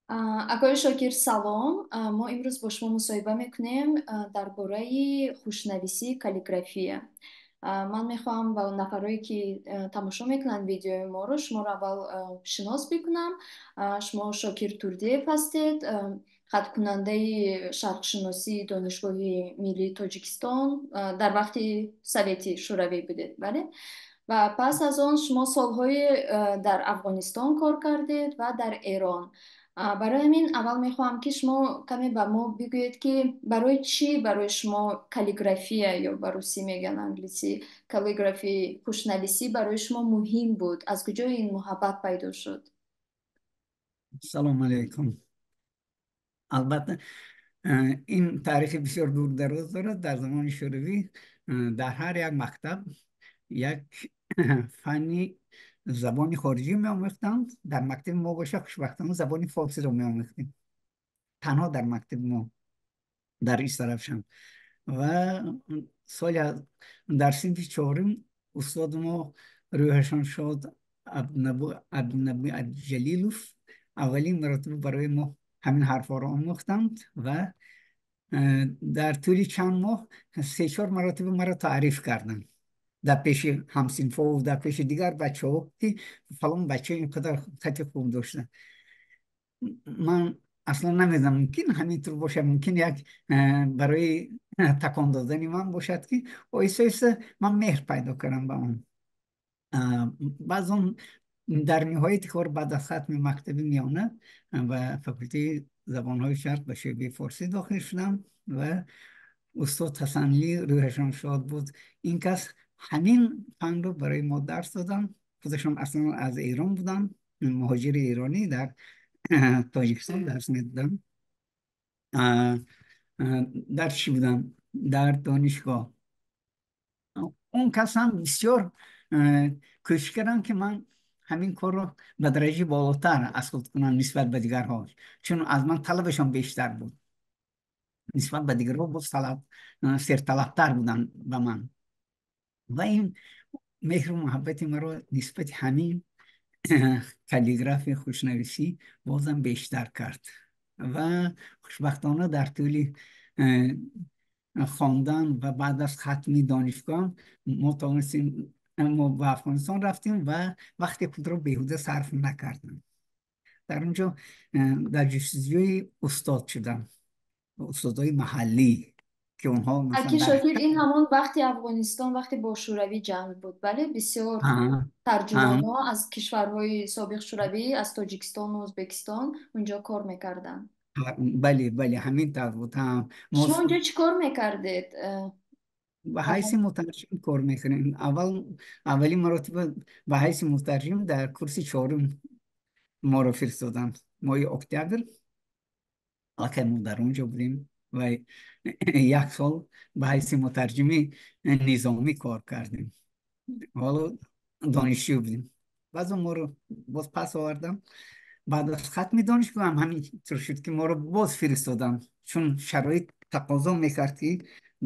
Акои Шокир, салом. Мо имрӯз бо шумо мусоҳиба мекунем дар бораи хушнависӣ, каллиграфия. Ман мехоҳам ба нафарое, ки тамошо мекунанд видеои моро, шуморо аввал шинос бикунам. Шумо Шокир Турдиев ҳастед, хаткунандаи шарқшиносии Донишгоҳи миллии Тоҷикистон дар вақти Совети Шӯравӣ будед, бале? Ва пас аз он шумо солҳое дар Афғонистон кор кардед ва дар Эрон. Барои ҳамин аввал мехоҳам, ки шумо каме ба мо бигӯед, ки барои чӣ барои шумо каллиграфия, ё ба русӣ мегӯянд англисӣ calligraphy, хушнависӣ барои шумо муҳим буд, аз куҷо ин муҳаббат пайдо шуд? Салом алейкум. Албатта, ин таърихи бисёр дурдароз дорад. Дар замони Шӯравӣ дар ҳар як мактаб як фанни забони хориҷӣ меомӯхтанд. Дар мактаби мо боша, хушбахтона, забони форсиро меомӯхтем, танҳо дар мактаби мо дар Истаравшан. Ва соли дар синфи чорум устоди мо, рӯҳашон шод, Абдунаби Ҷалилов, аввалин маротиба барои мо ҳамин ҳарфҳоро омӯхтанд ва дар тӯли чанд моҳ се-чор маротиба маро таъриф карданд дар пеши ҳамсинфову дар пеши дигар бачаҳо, ки фалон бача ин қадар хати хуб дошта. Ман аслан намедонам, мумкин ҳамин тур бошад, мумкин як барои такон додани ман бошад, ки оҳиста оҳиста ман меҳр пайдо кардам ба он. Баъз он дар ниҳояти кор, баъд аз хатми мактаби миёна, ба факултеи забонҳои шарқ, ба шӯъбаи форсӣ дохил шудам ва устод Ҳасанлӣ, рӯҳашон шод буд, ин кас ҳамин фанро барои мо дарс доданд. Худашон аслан аз Эрон буданд, муҳоҷири эронӣ, дар Тоҷикистон дарс медоданд. Дар чӣ будам, дар донишгоҳ. Он кас ҳам бисёр кӯшиш карданд, ки ман ҳамин корро ба дараҷаи болотар аз худ кунам нисбат ба дигарҳо, чун аз ман талабашон бештар буд нисбат ба дигарҳо, боз талаб серталабтар буданд ба ман. Ва ин меҳру муҳаббати маро нисбати ҳамин каллиграфия, хушнависӣ бозам бештар кард. Ва хушбахтона дар тӯли хондан ва баъд аз хатми донишгоҳ мо тавонистем, мо ба Афғонистон рафтем ва вақти худро беҳуда сарф накардам. Дар онҷо дар ҷустуҷӯи устод шудам, устодои маҳаллӣ, ки онҳо Аки Шокир, ин ҳамон вақти Афғонистон, вақте бо Шӯравӣ ҷанг буд, бале? Бисёр тарҷумонҳо аз кишварҳои собиқ Шӯравӣ, аз Тоҷикистону Ӯзбекистон унҷо кор мекарданд. Бале, ҳамин тавр буд. Шумо унҷо чӣ кор мекардед? Ба ҳайси мутарҷим кор мекунем. Аввал, аввалин маротиба ба ҳайси мутарҷим дар курси чорум моро фиристоданд, моҳи октябр. Аллакай мо дар он ҷо будем ва як сол ба ҳайси мутарҷими низомӣ кор кардем, ҳоло донишҷӯ будем. Баъзо моро боз пас овардам. Баъд аз хатми донишгоҳ ҳам ҳамин тур шуд, ки моро боз фиристоданд, чун шароит тақозо мекард, ки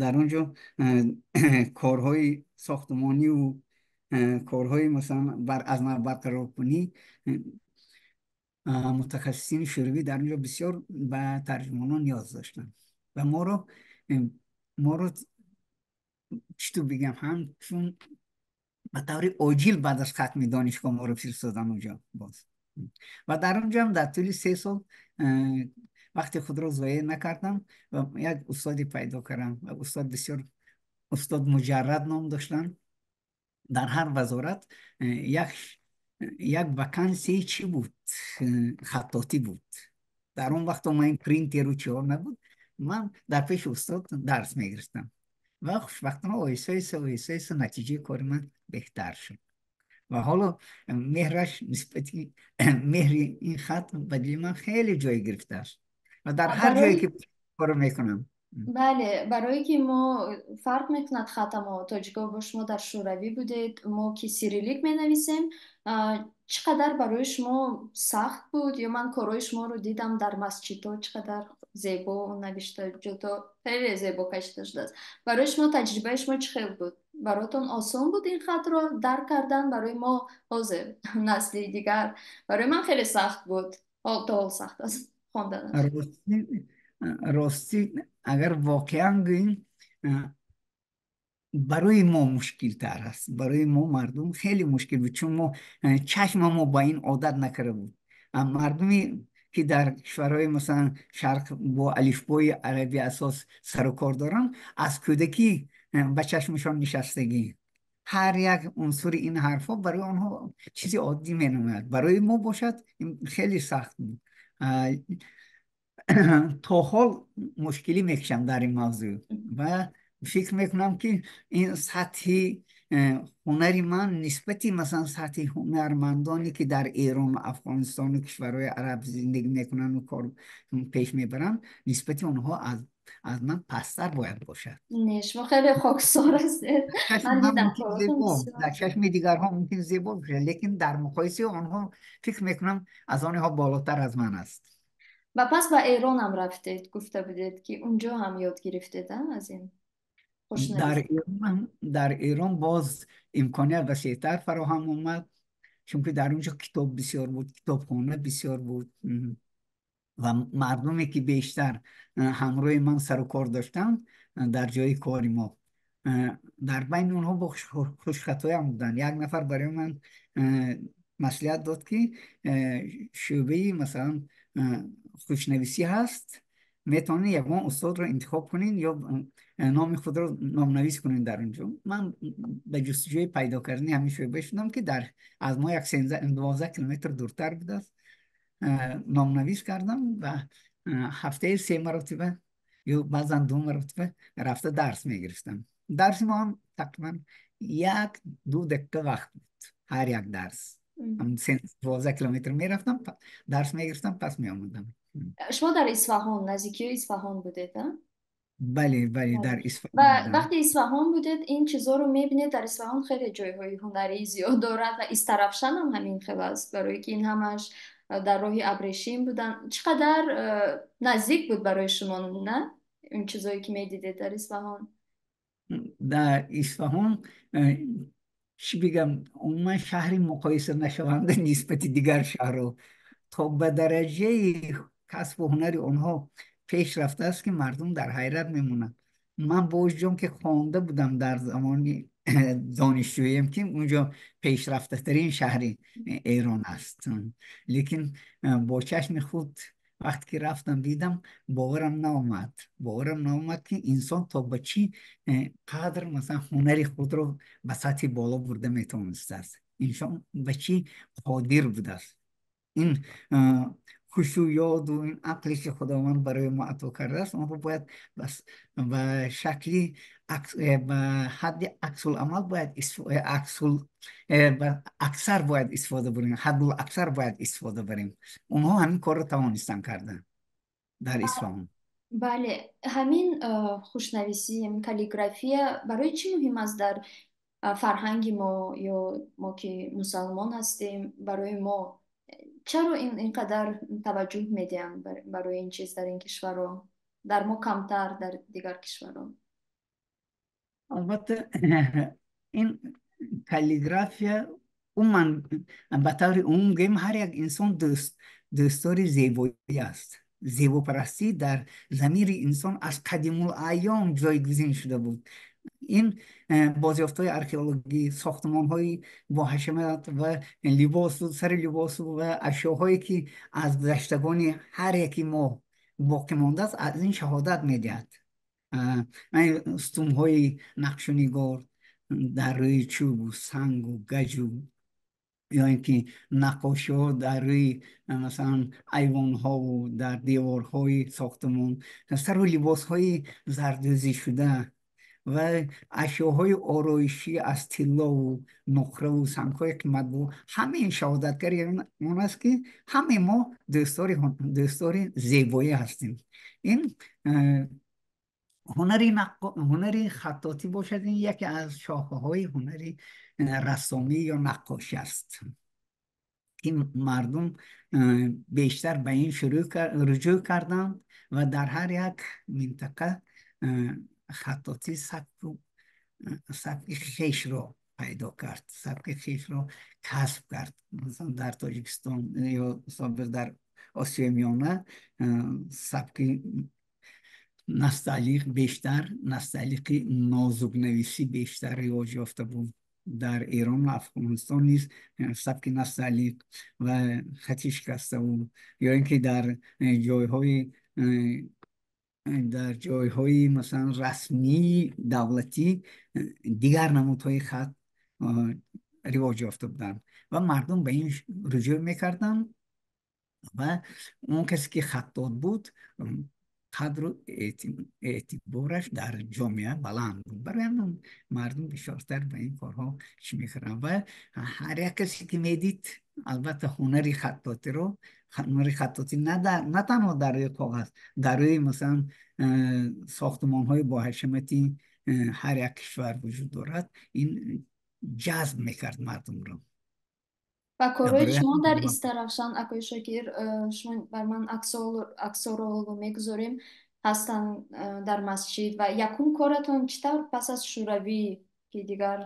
дар он ҷо корҳои сохтмониву корҳои, масалан, аз нав барқароркунӣ, мутахассисини шӯравӣ дар он ҷо бисёр ба тарҷумонон ниёз доштанд. Ва моро, чӣ ту бигам, ҳамчун ба таври оҷил баъд аз хатми донишгоҳ моро фиристоданд онҷо боз. Ва дар он ҷо ҳам дар тӯли 3 сол вақти худро зоеъ накардам ва як устоде пайдо кардам. Ва устод бисёр, устод Муҷаррад ном доштанд. Дар ҳар вазорат як вакансияи чӣ буд, хаттотӣ буд. Дар он вақт ма ин принтеру чиҳо набуд. Ман дар пеши устод дарс мегирифтам ва хушбахтона оҳиста оҳиста, оҳиста оҳиста натиҷаи кори ман беҳтар шуд. Ва ҳоло меҳраш нисбати меҳри ин хат ба дили ман хеле ҷой гирифтааст ва дар ҳар ҷое ки корро мекунам. Бале, барое ки мо фарқ мекунад хатамо, тоҷико бо шумо дар Шӯравӣ будед, мо ки сирилик менависем, чӣ қадар барои шумо сахт буд? Ё ман корҳои шуморо дидам дар масҷидҳо, чӣ қадар зебо навишта, ҷудо хеле зебо кашида шудааст. Барои шумо таҷрибаи шумо чӣ хел буд? Баротон осон буд ин хатро дарк кардан? Барои мо ҳозир, насли дигар, барои ман хеле сахт буд. То ҳол сахт аст хонданаш. Ростӣ, агар воқеан гӯем, барои мо мушкилтар аст. Барои мо мардум хеле мушкил буд, чун мо чашма мо ба ин одат накарда буд. Мардуме ки дар кишварҳои, масалан, шарқ бо алифбои арабӣ асос сару кор доранд, аз кӯдакӣ ба чашмашон нишастагӣ, ҳар як унсури ин ҳарфҳо барои онҳо чизи оддӣ менамояд. Барои мо бошад, ин хеле сахт буд. То ҳол мушкилӣ мекашам дар ин мавзӯъ ва фикр мекунам, ки ин сатҳи ҳунари ман нисбати, масалан, сатҳи ҳунармандоне, ки дар Эрону Афғонистону кишварҳои араб зиндагӣ мекунанду кор пеш мебаранд, нисбати онҳо аз ман пасттар бояд бошад. Не, шумо хеле хоксор ҳастед. Ман дидам. Дар чашми дигарҳо мумкин зебо бошад, лекин дар муқоисаи онҳо фикр мекунам, аз онҳо болотар аз ман аст. Ва пас ба Эрон ҳам рафтед, гуфта будед, ки унҷо ҳам ёд гирифтед аз ин. Дар Эрон боз имконият васеътар фароҳам омад, чунки дар онҷо китоб бисёр буд, китобхона бисёр буд ва мардуме, ки бештар ҳамроҳи ман сару кор доштанд дар ҷои кори мо, дар байни онҳо бо хушхатоям буданд. Як нафар барои ман маслиҳат дод, ки шӯъбаи, масалан, хушнависӣ ҳаст, метавонед ягон устодро интихоб кунед ё номи худро номнавис кунед дар онҷо. Ман ба ҷустуҷӯи пайдо кардани ҳамин шӯъба шудам, ки дар аз мо як 12 километр дуртар будааст. Номнавис кардам ва ҳафтаи се маротиба ё баъзан ду маротиба рафта дарс мегирифтам. Дарси мо ҳам тақрибан 1-2 дақиқа вақт буд ҳар як дарс. 12 километр мерафтам, дарс мегирифтам, пас меомадам. Шумо дар Исфаҳон, наздикиҳои Исфаҳон будед? Бале, дар Исфаҳон. Ва вақте Исфаҳон будед, ин чизҳоро мебинед. Дар Исфаҳон хеле ҷойҳои ҳунарии зиёд дорад ва Истаравшан ҳам ҳамин хел аст, барое ки ин ҳамаш дар роҳи абрешим буданд. Чӣ қадар наздик буд барои шумо, на, ин чизҳое ки медидед дар Исфаҳон? Дар Исфаҳон, чӣ бигам, умуман шаҳри муқоиса нашаванда нисбати дигар шаҳрҳо. То ба дараҷаи касбу ҳунари онҳо пеш рафтааст, ки мардум дар ҳайрат мемонанд. Ман бо ҷон ки хонда будам дар замони донишҷӯем, ки унҷо пешрафтатарин шаҳри Эрон аст, лекин бо чашми худ вақте ки рафтам, дидам, боварам наомад, ки инсон то ба чӣ қадр, масалан, ҳунари худро ба сатҳи боло бурда метавонистааст, инсон ба чӣ қодир будааст. Ин ҳушу ёду ин ақле, ки Худованд барои мо ато кардааст, онро бояд ба шакли ба ҳадди аксуламал бояд аксул аксар бояд истифода барем, ҳаддул аксар бояд истифода барем. Онҳо ҳамин корро тавонистанд кардан дар Исфаҳон. Бале, ҳамин хушнависӣ, ҳамин каллиграфия барои чӣ муҳим аст дар фарҳанги мо ё мо ки мусалмон ҳастем, барои мо чаро ин қадар таваҷҷӯҳ медиҳанд барои ин чиз дар ин кишварҳо, дар мо камтар, дар дигар кишварҳо? Албатта, ин каллиграфия умуман, ба таври умум гӯем, ҳар як инсон дӯстдори зебоӣ аст. Зебопарастӣ дар замири инсон аз қадимулайём ҷойгузин шуда буд. Ин бозёфтҳои археологӣ, сохтмонҳои боҳашамат ва либосу сари либосу ва ашёҳое, ки аз гузаштагони ҳар яки мо боқӣ мондааст, аз ин шаҳодат медиҳад. Устунҳои нақшу нигор дар рӯи чӯбу сангу гаҷу ё ин ки наққошиҳо дар рӯи, масалан, айвонҳову дар деворҳои сохтмон, сару либосҳои зардӯзӣ шуда ва ашёҳои ороишӣ аз тиллову нуқраву сангҳои қиматбаҳо, ҳамаи ин шаҳодатгари он аст, ки ҳамаи мо дӯстдори зебоӣ ҳастем. Ин ҳунари хаттотӣ бошад, ин яке аз шохаҳои ҳунари рассомӣ ё наққошӣ аст, ки мардум бештар ба ин руҷӯъ карданд ва дар ҳар як минтақа хаттотӣ сабки хешро пайдо кард, сабки хешро касб кард. Масалан, дар Тоҷикистон ё собиқ дар Осиёи Миёна сабки насталиқ бештар, насталиқи нозукнависӣ бештар ривоҷ ёфта буд. Дар Эрон ва Афғонистон низ сабки насталиқ ва хати шикаста ё ин ки дар ҷойҳои масалан расмии давлатӣ дигар намудҳои хат ривоҷ ёфта буданд ва мардум ба ин руҷӯъ мекарданд ва он касе ки хаттот буд, қадру эътибораш дар ҷомеа баланд буд. Барои ҳамин мардум бисёртар ба ин корҳо чӣ мекарданд ва ҳар як касе ки медид, албатта, ҳунари хаттотиро, ҳунари хаттотӣ на танҳо дар рӯи коғаз, дар рӯи масалан сохтмонҳои боҳашамати ҳар як кишвар вуҷуд дорад, ин ҷазб мекард мардумро. Ва корҳои шумо дар Истаравшан, акои Шокир, шумо бар ман аксҳоро ҳоло мегузорем, ҳастанд дар масҷид. Ва якум коратон чӣ тавр пас аз Шӯравӣ, ки дигар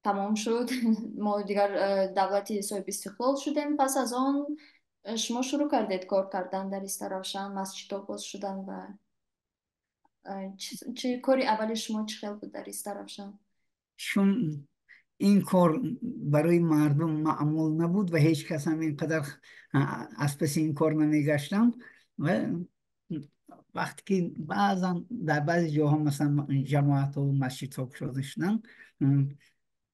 тамом шуд, мо дигар давлати соҳибистиқлол шудем, пас аз он шумо шурӯъ кардед кор кардан дар Истаравшан, масҷидҳо боз шуданд ва чӣ кори аввали шумо чӣ хел буд дар Истаравшан? Чун ин кор барои мардум маъмул набуд ва ҳеҷ кас ҳам ин қадар аз паси ин кор намегаштанд ва вақте ки баъзан дар баъзе ҷоҳо, масалан, ҷамоатҳо, масҷидҳо кушода шуданд,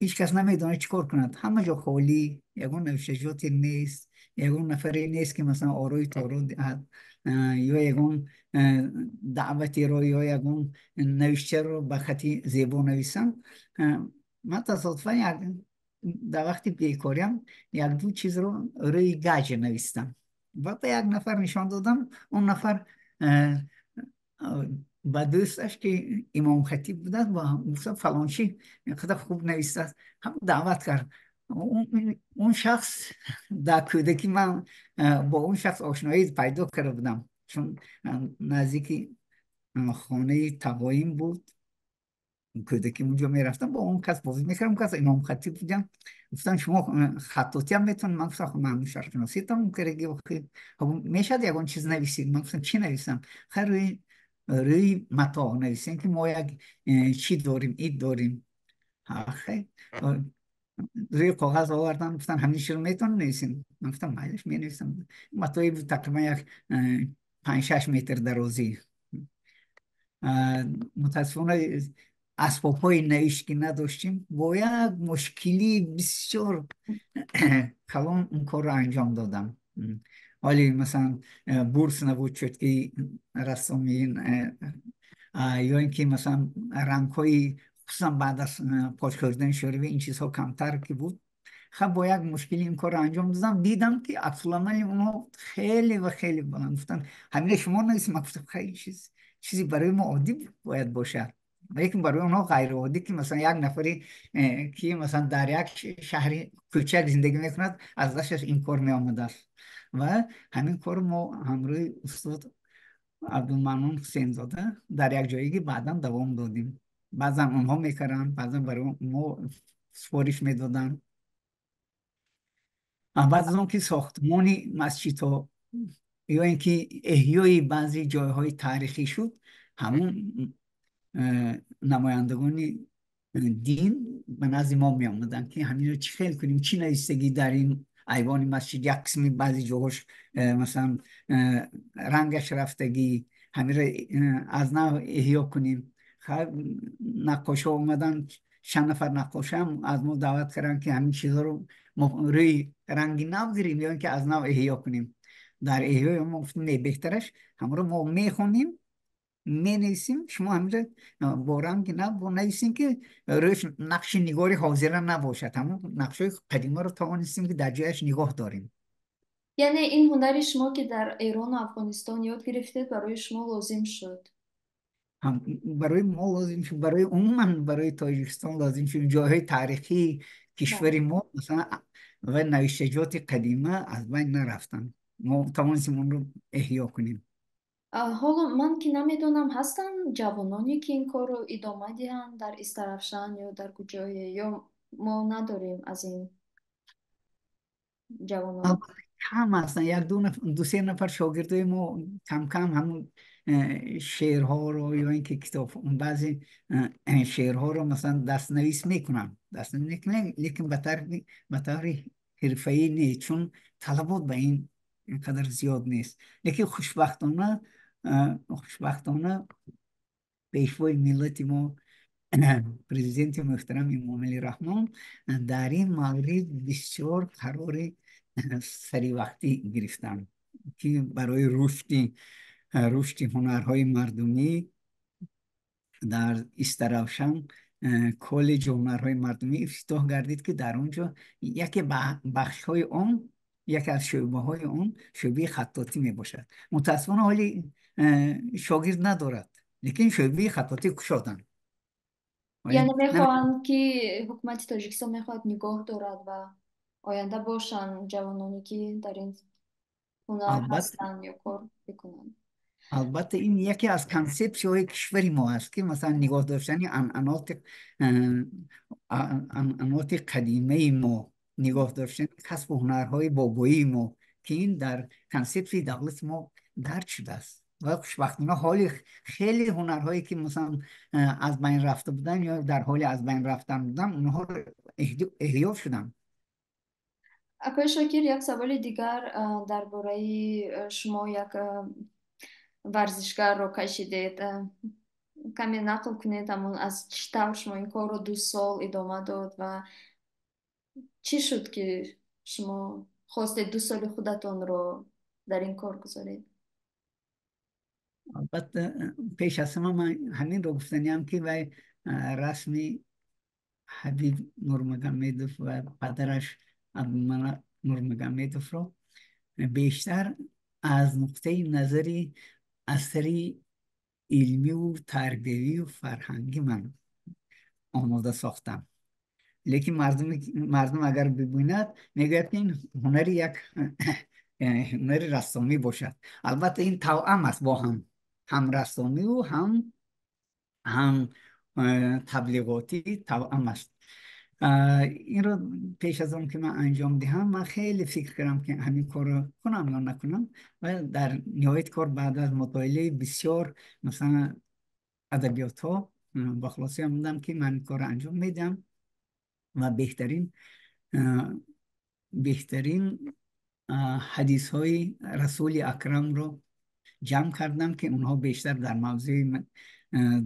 ҳеҷ кас намедонад чӣ кор кунад. Ҳама ҷо холӣ, ягон навиштаҷоте нест, ягон нафаре нест, ки масалан орои торо диҳад ё ягон даъватеро ё ягон навиштаро ба хати зебо нависанд. Ман тасодуфан дар вақти бекориам якду чизро рӯи гаҷ навистам ва ба як нафар нишон додам. Он нафар ба дӯсташ, ки имомхатиб будааст, гуфта: «Фалончӣ инқадар хуб навистааст», ҳам даъват кард. Он шахс, дар кӯдакӣ ман бо он шахс ошноӣ пайдо карда будам, чун наздики хонаи тағоим буд. Кӯдакӣ унҷо мерафтам, бо он кас бозӣ мекардам. Он кас имомхатиб будам. Гуфтам: «Шумо хаттотиам метавонед?» Ман гуфтам: «Ман шарқшиносӣ тамом кардаги, мешавад ягон чиз нависед?» Ман гуфтам: «Чӣ нависам?» «Хайр, рӯи матоъ нависем, ки мо як чӣ дорем, ид дорем». Хайр, рӯи коғаз овардам, гуфтам: «Ҳамин чизро метавонед нависем?» Ман гуфтам: «Майлаш, менависам». Матои буд тақрибан як 5-6 метр дарозӣ. Мутаассифона, асбобҳои навишт ки надоштем, бо як мушкилии бисёр калон он корро анҷом додам. Ҳоли масалан бурс набуд, чӯткаи рассомӣ ё ин ки масалан рангҳои, хусусан баъд аз поч хӯрдани Шӯравӣ ин чизҳо камтар ки буд. Хаб, бо як мушкилӣ ин корро анҷом додам. Дидам, ки аксуламали онҳо хеле ва хеле баланд. Гуфтанд: «Ҳамина шумо нависед?» Ман гуфтам: «Хеле чиз, чизи барои мо оддӣ бояд бошад, лекин барои онҳо ғайриоддӣ, ки масалан як нафаре, ки масалан дар як шаҳри кӯчак зиндагӣ мекунад, аз дасташ ин кор меомадааст». Ва ҳамин корро мо ҳамроҳи устод Абдулманнон Ҳусейнзода дар як ҷоигӣ баъдан давом додем. Баъзан онҳо мекарданд, баъзан барои мо супориш медоданд. Баъд аз он ки сохтмони масҷидҳо ё ин ки эҳёи баъзе ҷойҳои таърихӣ шуд, ҳамун намояндагони дин ба назди мо меомаданд, ки ҳаминро чӣ хел кунем, чӣ навистагӣ дар ин айвони масҷид, як қисми баъзе ҷоҳош масалан рангаш рафтагӣ, ҳаминро аз нав эҳё кунем. Наққошҳо омаданд, чанд нафар наққошам аз мо даъват карданд, ки ҳамин чизҳоро мо рӯи ранги нав гирем ё ин ки аз нав эҳё кунем. Дар эҳёи мо гуфтем: «Не, беҳтараш ҳамаро мо мехонем, менависем, шумо ҳаминро бо ранги нав нависем, ки рӯяш нақши нигори ҳозира набошад». Ҳамон нақшҳои қадимаро тавонистем, ки дар ҷояш нигоҳ дорем. Яъне ин ҳунари шумо, ки дар Эрону Афғонистон ёд гирифтед, барои шумо лозим шуд? Барои мо лозим шуд, барои умуман барои Тоҷикистон лозим шуд. Ҷойҳои таърихии кишвари мо масалан ва навиштаҷоти қадима аз байн нарафтанд, мо тавонистем онро эҳё кунем. Ҳоло ман ки намедонам, ҳастанд ҷавононе, ки ин корро идома диҳанд дар Истаравшан ё дар куҷое, ё мо надорем аз ин ҷавонон? Кам ҳастанд, як ду се нафар шогирдои мо кам кам ҳамун шеърҳоро ё ин ки китоб, баъзе шеърҳоро масалан дастнавис мекунанд, дастнавис мекунанд, лекин ба таври ҳирфаӣ не, чун талабот ба ин инқадар зиёд нест. Лекин хушбахтона пешвои миллати мо, президенти муҳтарам Эмомалӣ Раҳмон, дар ин маврид бисёр қарори саривақтӣ гирифтанд, ки барои рушди ҳунарҳои мардумӣ дар Истаравшан коллеҷи ҳунарҳои мардумӣ ифтитоҳ гардид, ки дар он ҷо яке бахшҳои он, яке аз шӯъбаҳои он шӯъбаи хаттотӣ мебошад. Мутаассифона, ҳоли шогирд надорад, лекин шӯъбаи хаттотӣ кушоданд. Яъне мехоҳанд, ки ҳукумати Тоҷикистон мехоҳад нигоҳ дорад ва оянда бошанд ҷавононе, ки дар ин ҳунар ҳастанд ё кор бикунанд. Албатта, ин яке аз консепсияҳои кишвари мо аст, ки масалан нигоҳ доштани анъанаоти қадимаи мо, нигоҳ доштани касбу ҳунарҳои бобоии мо, ки ин дар консепсияи давлати мо дарҷ шудааст. Ва хушбахтона, ҳоли хеле ҳунарҳое, ки масалан аз байн рафта буданд ё дар ҳоли аз байн рафтан буданд, онҳо эҳё шуданд. Акои Шокир, як саволи дигар дар бораи шумо. Як варзишгарро кашидед. Каме нақл кунед, ҳамон аз чӣ тавр шумо ин корро 2 сол идома дод ва чӣ шуд, ки шумо хостед 2 соли худатонро дар ин кор гузоред? Албатта, пеш аз ҳама ман ҳаминро гуфтаниам, ки вай расми Ҳабиб Нурмагомедов ва падараш Абдумалак Нурмагомедовро бештар аз нуқтаи назари асари илмиву тарбиявию фарҳангӣ ман омода сохтам. Лекин мардум агар бибинад, мегӯяд, ки ин ҳунари як ҳунари рассомӣ бошад. Албатта, ин тавъам аст бо ҳам, ҳам рассомиву ҳам таблиғотӣ тавъам аст. Инро пеш аз он ки ман анҷом диҳам, ман хеле фикр кардам, ки ҳамин корро кунам ё накунам, ва дар ниҳоят кор баъд аз мутолиаи бисёр масалан адабиётҳо ба хулоса омадам, ки ман ин корро анҷом медиҳам ва беҳтарин ҳадисҳои Расули Акрамро ҷамъ кардам, ки онҳо бештар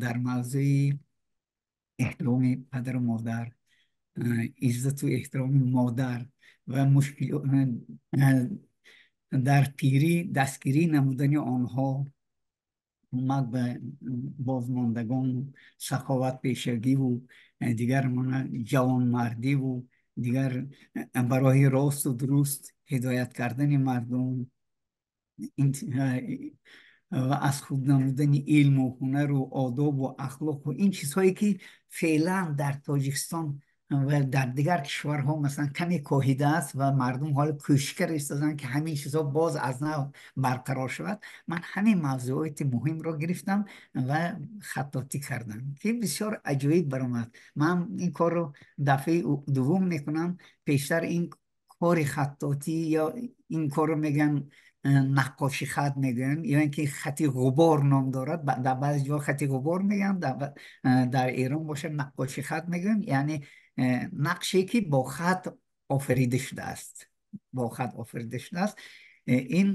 дар мавзӯи эҳтироми падару модар, иззату эҳтироми модар ва мушкил дар пирӣ дастгирӣ намудани онҳо, кӯмак ба бозмондагон, саховатпешагиву дигар ҷавонмардиву дигар ба роҳи росту дуруст ҳидоят кардани мардум ва аз худ намудани илму ҳунару одобу ахлоқу ин чизҳое, ки феълан дар Тоҷикистон ва дар дигар кишварҳо масалан каме коҳидааст ва мардум ҳоло кӯшиш карда истоданд, ки ҳамин чизҳо боз аз нав барқарор шавад. Ман ҳамин мавзӯоти муҳимро гирифтам ва хаттотӣ кардам, ки бисёр аҷоиб баромад. Ман ин корро дафъаи дуввум мекунам. Пештар ин кори хаттотӣ ё ин корро мегӯянд наққоши хат мегӯянд ё ин ки хати ғубор ном дорад. Дар баъзе ҷо хати ғубор мегӯянд, дар Эрон бошад, наққоши хат мегӯянд, яъне нақше, ки бо хат офарида шудааст, бо хат офарида шудааст. Ин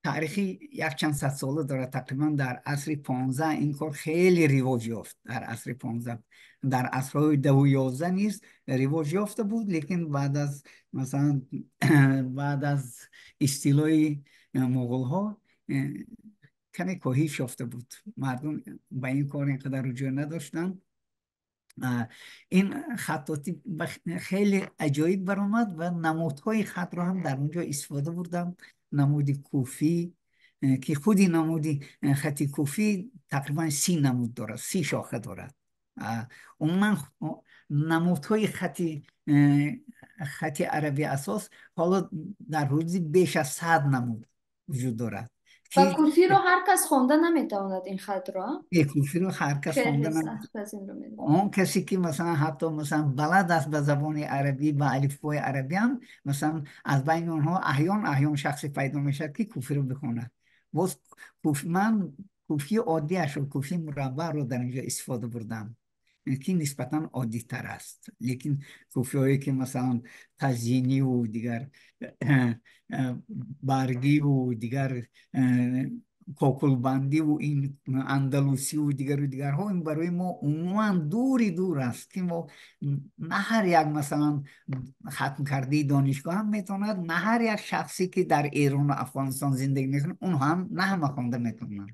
таърихи якчанд сад сола дорад. Тақрибан дар асри 15 ин кор хеле ривоҷ ёфт. Дар асри 15, дар асрҳои 10-у 11 низ ривоҷ ёфта буд, лекин баъд аз масалан баъд аз истилои муғулҳо каме коҳиш ёфта буд, мардум ба ин кор ин қадар руҷӯъ надоштанд. Ин хаттотӣ хеле аҷоиб баромад ва намудҳои хатро ҳам дар он ҷо истифода бурдам. Намуди куфӣ, ки худи намуди хати куфӣ тақрибан 30 намуд дорад, 30 шоха дорад. Умуман, намудҳои хати арабӣ асос ҳоло дар ҳудуди беш аз 100 намуд вуҷуд дорад. Ва Ки куфиро ҳар кас хонда наметавонад ин хатро? Куфиро ҳар кас хеле хонда сахт аст, инро медонам. Он касе ки масалан ҳатто масалан балад аст ба забони арабӣ, ба алифбои арабӣ ҳам, масалан аз байни онҳо аҳён аҳён шахсе пайдо мешавад, ки куфиро бихонад. Боз ман куфии оддиашро, куфии мураббаъро дар инҷо истифода бурдам, ки нисбатан оддитар аст. Лекин куфиҳое ки масалан тазйиниву дигар баргиву дигар кокулбандиву ин андалусиву дигару дигарҳо, ин барои мо умуман дури дур аст, ки мо на ҳар як масалан хатмкардаи донишгоҳ ҳам метавонад, на ҳар як шахсе ки дар Эрону Афғонистон зиндагӣ мекунад, он ҳам на ҳама хонда метавонанд.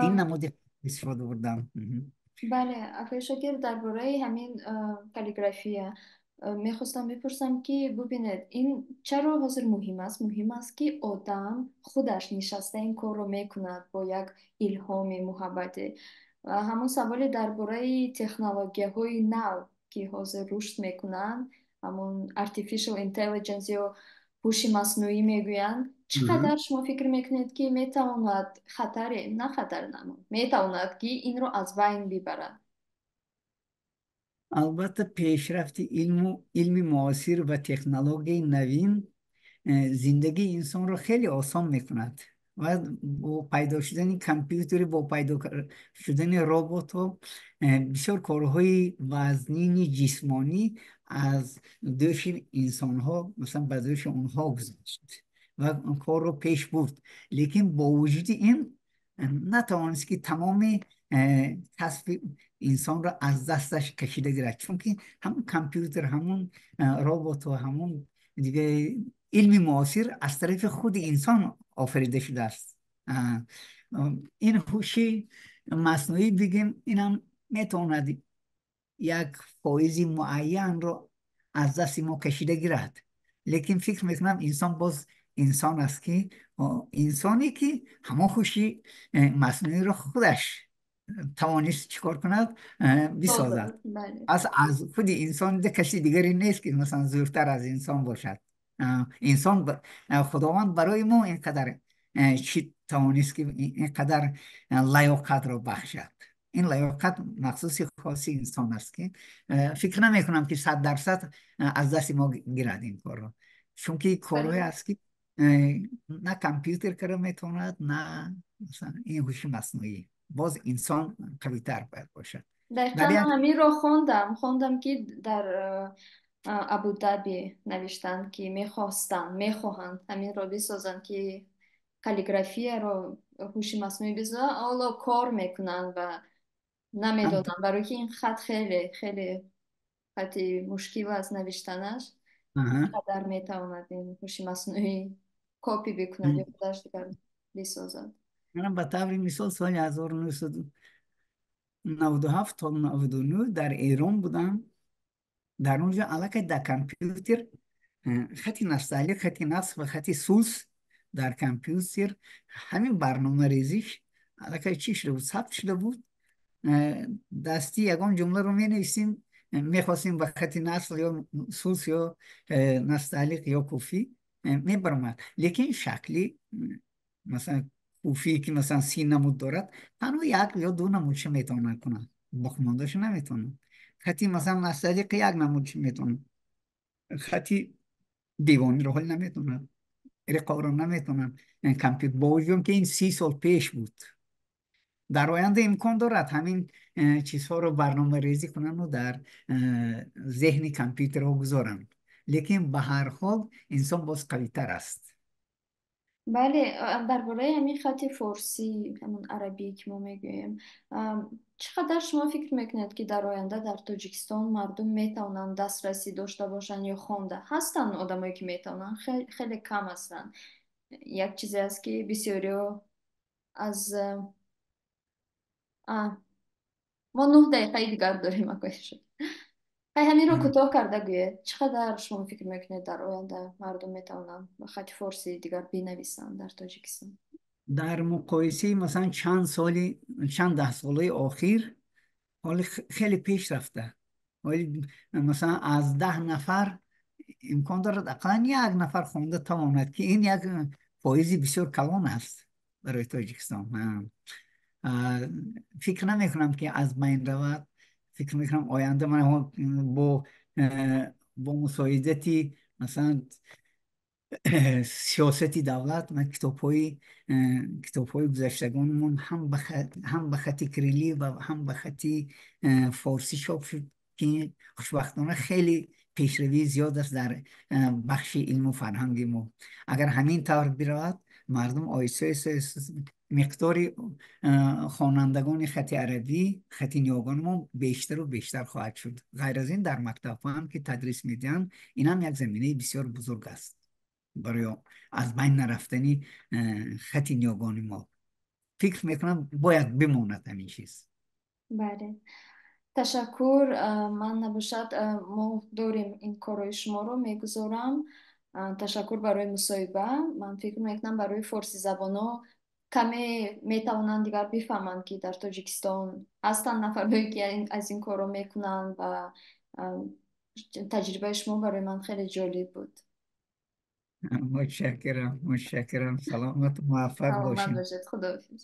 Ин намуди истифода бурдам. Бале, акаи Шокир, дар бораи ҳамин каллиграфия мехостам бипурсам, ки бубинед, ин чаро ҳозир муҳим аст? Муҳим аст, ки одам худаш нишаста ин корро мекунад бо як илҳоми муҳаббате. Ва ҳамон саволе дар бораи технологияҳои нав, ки ҳозир рушд мекунанд, ҳамон artificial intelligence ё ҳуши маснуӣ мегӯянд, чӣ қадар шумо фикр мекунед, ки метавонад хатаре, на хатар, метавонад, ки инро аз байн бибарад? Албатта, пешрафти илму илми муосир ва технологияи навин зиндагии инсонро хеле осон мекунад ва бо пайдо шудани компютери, бо пайдо шудани роботҳо бисёр корҳои вазнини ҷисмонӣ аз дӯши инсонҳо, масалан, ба дӯши онҳо гузашт ва корро пеш бурд. Лекин бо вуҷуди ин натавонист, ки тамоми касби инсонро аз дасташ кашида гирад, чунки ҳамон компютер, ҳамон роботу ҳамон дига илми муосир аз тарафи худи инсон офарида шудааст. Ин ҳуши маснуӣ бигем, инам метавонад як фоизи муайянро аз дасти мо кашида гирад, лекин фикр мекунам, инсон боз инсон аст, ки инсоне ки ҳамон ҳуши маснуиро худаш тавонист чӣ кор кунад, бисозад. Аз худи инсон каси дигаре нест, ки масалан зӯртар аз инсон бошад. Инсон, Худованд барои мо ин қадар чӣ тавонист, ки ин қадар лаёқатро бахшад. Ин лаёқат махсуси хоси инсон аст, ки фикр намекунам, ки 100% аз дасти мо гирад ин корро, чунки корҳое аст, ки на компютер карда метавонад, на ин ҳуши маснуӣ. Боз инсон қавитар бояд бошад. Дақиқан ҳаминро хондам, ки дар Абудаби навиштанд, ки мехостанд, мехоҳанд ҳаминро бисозанд, ки каллиграфияро ҳуши маснуӣ бисозанд. Ҳоло кор мекунанд ва намедонам, барои ки ин хат хеле хеле хати мушкил аст навиштанаш, қадар метавонад ин ҳуши маснуӣ копи бикунад ё худаш дигар бисозад. Манам ба таври мисол соли 1997 то 99 дар Эрон будам. Дар он ҷо аллакай дар компютер хати насталиқ, хати насх ва хати сулс дар компютер ҳамин барномарезиш аллакай чӣ шуда буд, сабт шуда буд. Дастӣ ягон ҷумларо менависем, мехостем ба хати насх ё сулс ё насталиқ ё куфӣ, мебаромад, лекин шакли масалан куфӣ, ки масалан 30 намуд дорад, танҳо як ё ду намудша метавонад кунад, боқимондаша наметавонад. Хати масалан насталиқ як намудша метавонад, хати девониро ҳол наметавонад, риқоро наметавонад компютер, бо вуҷуди ки ин 30 сол пеш буд. Дар оянда имкон дорад ҳамин чизҳоро барномарезӣ кунанду дар зеҳни компютерҳо гузоранд, лекин ба ҳар ҳол инсон боз қавитар аст. Бале, дар бораи ҳамин хати форсӣ, ҳамон арабӣ, ки мо мегӯем, чӣ қадар шумо фикр мекунед, ки дар оянда дар Тоҷикистон мардум метавонанд дастрасӣ дошта бошанд ё хонда? Ҳастанд одамое, ки метавонанд, хеле кам ҳастанд. Як чизе аст, ки бисёриҳо аз мо 9 дақиқаи дигар дорем, акои. Ҳай, ҳаминро кӯтоҳ карда гӯед: чӣ қадар шумо фикр мекунед, дар оянда мардум метавонанд ба хати форсии дигар бинависанд дар Тоҷикистон? Дар муқоисаи масалан чанд соли, чанд даҳсолаи охир ҳоли хеле пеш рафта. Ҳоли масалан аз 10 нафар имкон дорад ақаллан як нафар хонда тавонад, ки ин як Фоизи бисёр калон аст барои Тоҷикистон. Фикр намекунам, ки аз байн равад. Фикр мекунам, оянда ман бо мусоидати, масалан, сиёсати давлат ва китобҳои гузаштагонамон ҳам ба хати кириллӣ ва ҳам ба хати форсӣ чоп шуд, ки хушбахтона хеле пешравии зиёд аст дар бахши илму фарҳанги мо. Агар ҳамин тавр биравад, мардум оҳиста оҳиста миқдори хонандагони хати арабӣ, хати ниёгони мо бештару бештар хоҳад шуд. Ғайр аз ин, дар мактабҳо ҳам ки тадрис медиҳанд, ин ҳам як заминаи бисёр бузург аст барои аз байн нарафтани хати ниёгони мо. Фикр мекунам, бояд бимонад ҳамин чиз. Бале, ташаккур. Ман набошад, мо дорем ин корҳои шуморо мегузорам. Ташаккур барои мусоҳиба. Ман фикр мекунам, барои форсизабонҳо каме метавонанд дигар бифаҳманд, ки дар Тоҷикистон ҳастанд нафарҳое, ки аз ин корро мекунанд, ва таҷрибаи шумо барои ман хеле ҷолиб буд. Мутшаккирам, мутшаккирам. Саломату муваффақ Саломат бошед. бошед, худоҳофиз.